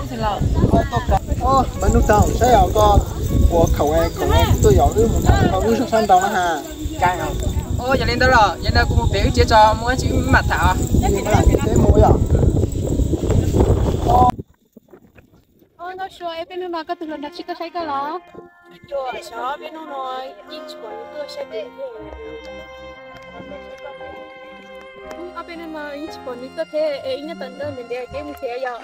Npawg Nuj Toog, saib os, koj puas khoom, khoom tuaj yos wb mus tham koj wb zog sab nraud na ha. Yog li ntawd los yog ntawd kuv mus pem wb tsev tso, muaj dab tsi wb mam tham os. Peb mus yom. Nkauj Sua, peb hnub no koj tus hluas nraug tsis tuaj saib koj los? Xyov peb hnub no yeej tsis pom nws tuaj saib peb thiab. Ob peb hnub no yeej tsis pom nws tuaj thiab es wb nyob tom ntej ntiav ntiav kev mus thiab yom.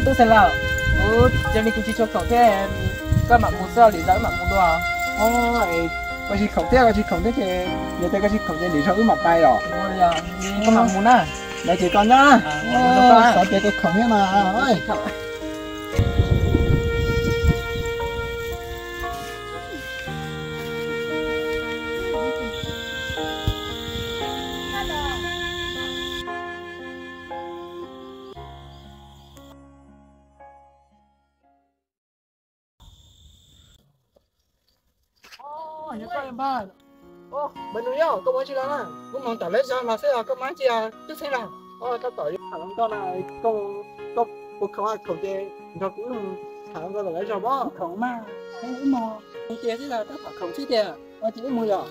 Tub Xeev Laus, kuv cov niag kuv tsis tshua khoom thiab, koj mam mus xwb, lwm zaus wb mam mus dua. Koj tsis khoom thiab, koj tsis khoom thiab ces, yog tias koj tsis khoom ces lwm zaus wb mam pais os. Koj mam mus na, lawv ces koj nyob, xav tias koj khoom thiab mas. Npawg Nuj Toog, koj mus tsis los na, kuv mus tom lawv zos los xwb os, koj mus tsis os tub Xeev Laus. Tab tom yuav tham hluas nkauj na, koj puas khoom, khoom ces nrog kuv wb mus tham hluas nkauj tom lawv zos pob. Khoom mas, wb mus. Mus tiag xwb los tab tom khoom xwb tiag, ua ces wb mus yom.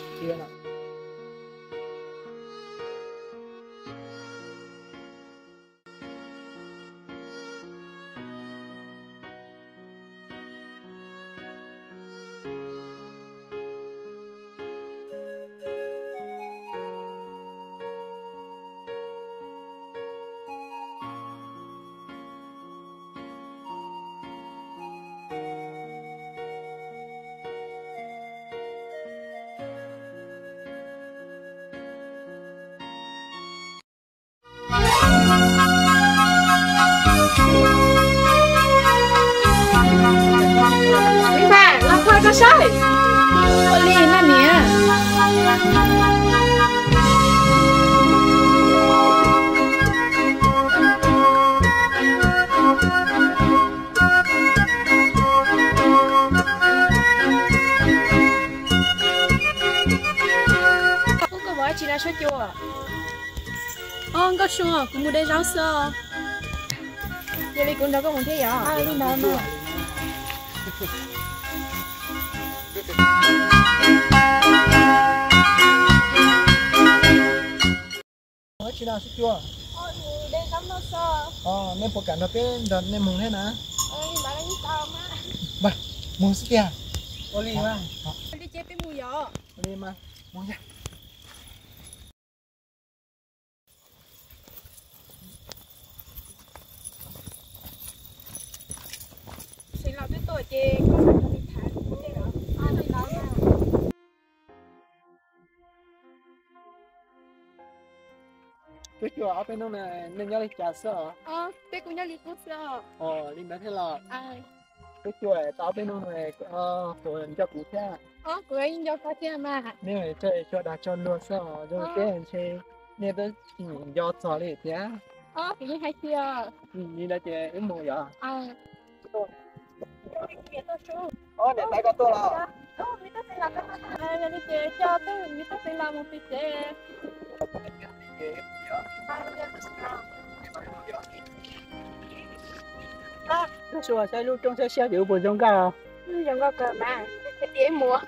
Ua li na niam. Koj mus dab tsi na Suab Cua? Ob, Nkauj Sua, kuv mus de zaub xwb. Yog li kuv nrog koj mus thiab yom? Li ntawd mas. Mus dab tsi no Suab Cua? Nej puas kam nrog peb nrog nej mus thiab na? Mus xwb tiag. Ua li mas, mus yog. Suab Cua, ob peb hnub no nej nyob li cas xwb os? Peb kuj nyob li qub xwb os. Li ntawd thiab los? Suab Cua, tau ob peb hnub no puas nco kuv thiab? Kuv nco koj thiab mas. Nej tso tso dag tso luag xwb os, zoo peb ntshe nej twb tsis nco txog li thiab. Kuv yeej hais tias, li ntawd ces wb mus yom. Niam tais koj tuaj los? Yog li ces coj me tub Xeev Laus mus pem tsev. Nkauj Sua, saib lub roob siab siab ces puas zoo nkauj? Zoo nkauj kawg mas, ces mus.